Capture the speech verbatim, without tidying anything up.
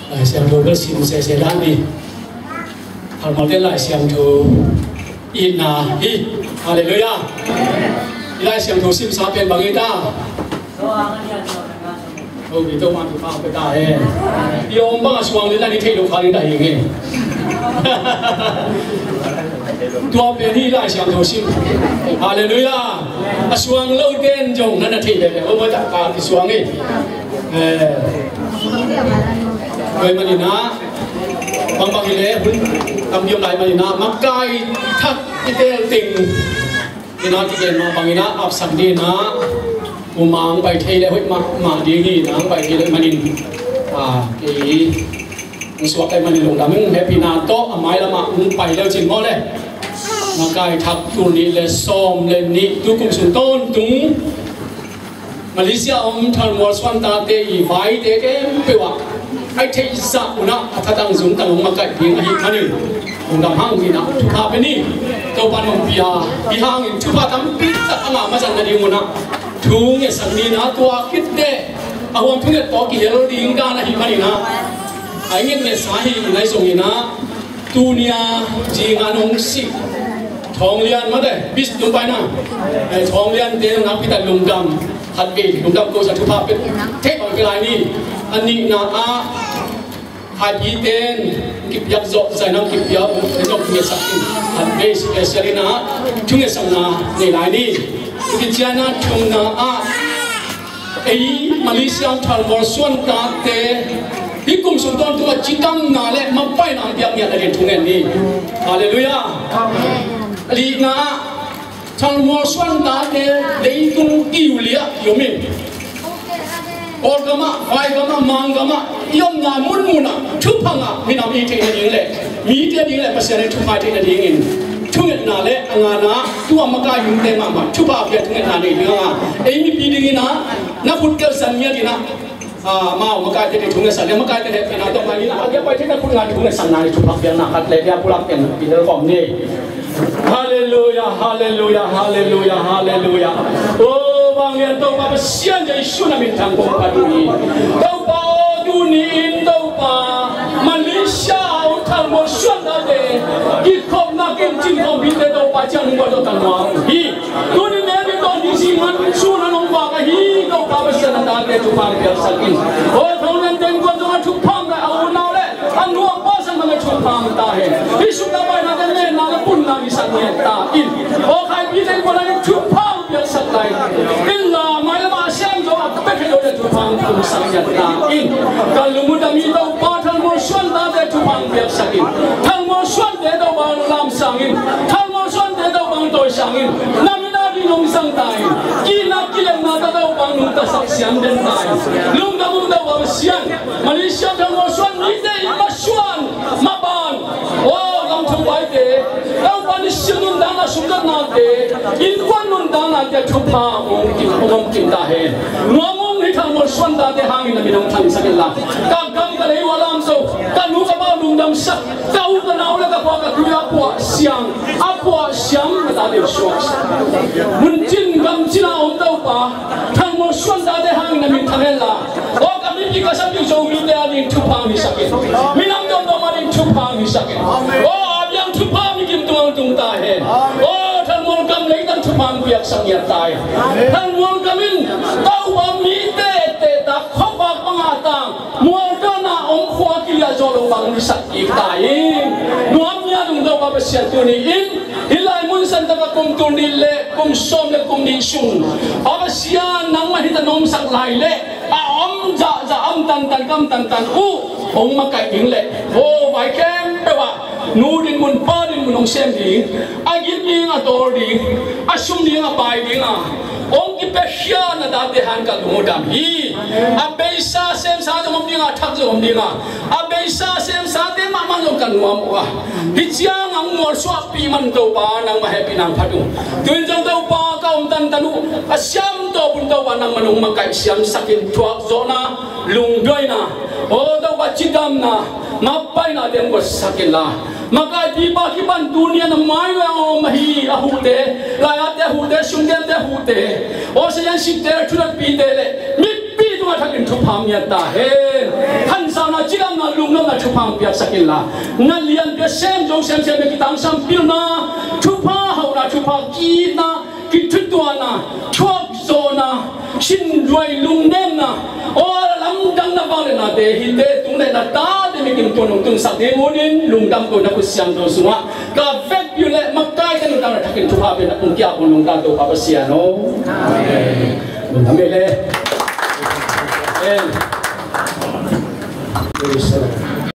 Lai Siangtho bel sim sese dan ni. Halmalte Lai Siangtho itna hi. Halleluiah. I Lai Siangtho simsa pen bang hi ta? Topa, Topa thupha pia ta hen. I om bang a suang leh na ni thei lo kha leh na hi nge. Tua pen hi Lai Siangtho sim. Halleluiah. A suang lo ten zong na na thei leh leh om a tak ka kisuang hi. Eh, tua ahih manin ah, bangbang hi leh hun tampi om lai manin ah, makai thak i teel teng in ah, kigen mah bangin ah, apsak ding in ah, um, hong pai thei leh hoih mahmah ding hi in ah, hong pai thei leh manin, ah, kei hong suak leh manin lungdam, hong hehpihna tawh a mailam ah hong pai leu cin maw leh. Makai thak tul nih leh sawm leh nih, tu kum sung tawntung Malaysia om Thalmual Suan tate i vaite khempeuh ah a theih zah un ah a thatang zungtang hong makaih ding ahih manin lungdam hang in ah, thupha pia ni. Topa in hong pia, hih hangin thupha tampi tak a ngah mazang nading un ah thu ngetsak ni in ah, tua khit teh a huam thunget tawh kihel ding dan ahih manin ah, a i ngetngetsa hi in ah, ahi zongin ah, tuni a zinga nong sik Thawng Lian mate, bis nong paina, eh, Thawng Lian te nakpi tak lungdam, khatvei lungdam ko sa, thupha pia, thei bang pia lai ni. A nihna ah, Khaipite in kipiak zawh, zaina kipiak, eh, zawh ngetsak in, khatvei special in ah thu ngetsakna nei lai ni. Tua ciangin ah, thumna ah, ei Malaysia Thalmual Suan tate hih kum sung tawntung a cidamna leh mapaina piak ngiat nading thu ngen ni. Halleluiah. Amen. A lina ah, Thalmual Suan tate leitung kiu li ah i om in, Kawlgam ah, Vaigam ah, Manggam ah, i omna munmun ah thupha ngah minam i hih theih nading leh mite ading leh Pasian in thupha i hih theih nadingin thungetna leh a ngana, tua makai hingte mahmah thupha pia thungetna nei ding a, ei mipi dingin ah na khut gelhsan ngiat in ah, ah, amau makaite ading thungetsak leh makaite hehpihna tawh ngai in ah, a dia pai thei na khut ngai thungetsak nai, thupha piakna khat leh dia pulak pen i del khawm ni. Halleluiah, halleluiah, halleluiah, halleluiah. O, vanglian Topa Pasian Jesu na minthang kong phat uh hi. Topa aw, tuni in Topa, Malaysia aw, Thalmual Suan tate kikhopna kincin khawmpite Topa ciang nong gualzo ta nuam uh hi. Tuni mel in tawh ni zi ngan sun a nong vak ahi Topa Pasian, na tate thupha piaksak in. O, Thawng Lian te in gualzo a thupha ngah a, unau leh a nu a pa sang bang a thupha ngah ta hen. Hih sukna paina te lenna leh punna hisak ngiat ta in. Aw, Khaipite in gualzo in thupha piaksak ta in. Inn la mailam a siam zo a pek hi lo leh thupha piaksak ngiat ta in. Ka lungdam hi Topa, Thalmual Suan tate thupha piaksak in. Thalmual Suan te Topa lamsang in. Thalmual Suan te Topa tawisang in. Na min ading hong zang ta in. Kihna kilemna tawh Topa nungtasak siam den ta in. Lungdam ung Topa Pasian. Malaysia Thalmual Suan mite in masuan maban, o, gam thong paite, Topa, nisim nuntakna, sumdotnate, innkuan nuntaknate thupha hong kim, hong kim ta hen. Nuam ung, hih Thalmual Suan tate hangin na min hong thangsak in la, ka gam ka lei uh a lamzo, ka nu ka pa lungdamsak, ka u ka nau leh ka khua ka tui a puah siang, a puah siam, na tate suak. Muncin gamcin a om Topa, Thalmual Suan tate hangin na min thang hen la. O, ka mipi ka sapih Zomite ading thupha hisak in. Minam dongdong ading thupha hisak in. O, a biang thupha mi kim tung hong tung ta hen. O, Thalmual gam leitang thupha piaksak ngiat ta hen. Thalmual gam in Topa mite teh ta, khuavak bang a tang, mualtang a om, khua kiliah zawh lo bang hisak kik ta in. Nuam ngiat ung Topa Pasian, tuni in hih lai mun santak a kum tul nih leh kum sawm leh kum nih sung, Pa Pasian, nangmah hih ta na omsak lai leh a om zahzah, a om tantan, ka om tantan uh hong makaih ding leh, o, vai khempeuh ah nu dinmun, pa dinmun hong sem ding, a gim ding, a tawl ding, a sum ding, a pai ding a hong kipiakhia na tate hang ka lungdam hi. A beisa semsa zong om ding a, a thak zong om ding a, a beisa semsate mahmah zong ka nuam uh a, hih ciang hong mualsuahpih man Topa, nangmah hehpihna hong phat ung. Tu-in zong Topa, ka om tantan uh a siam tawp un Topa, nangmah nong makaih siamsak in, thuakzawhna, lungduaina, o Topa, cidamna, mapaina te hong guatsak in la. Makaipipa kipan tuni a na mai uh a om ahi a huhte, lai-atte a huhte, sumkemte a huhte, o, sayansikte, thunatpite leh mipi tungah thakin thupha ngiat ta hen. Khansa Na cidamna, lungdamna thupha hong piaksak inla, na lianpi a sem zong semsem, na kitangsam pilna, thupha hauhna, thupha ki-itna, kithutuahna, thuakzawhna, sinluai lungnemna, aw lamdangna vangliatnate hihte tung le na tate mikim tuan hong tunsak ding un, lungdam ko, na khut siangtho sungah ka vekpi uh leh makaite nuntakna thakin thupha piakna kong kiap un, lungdam, Topa Pasian aw. Amen. Lungdam ei le. Amen. Praise the Lord.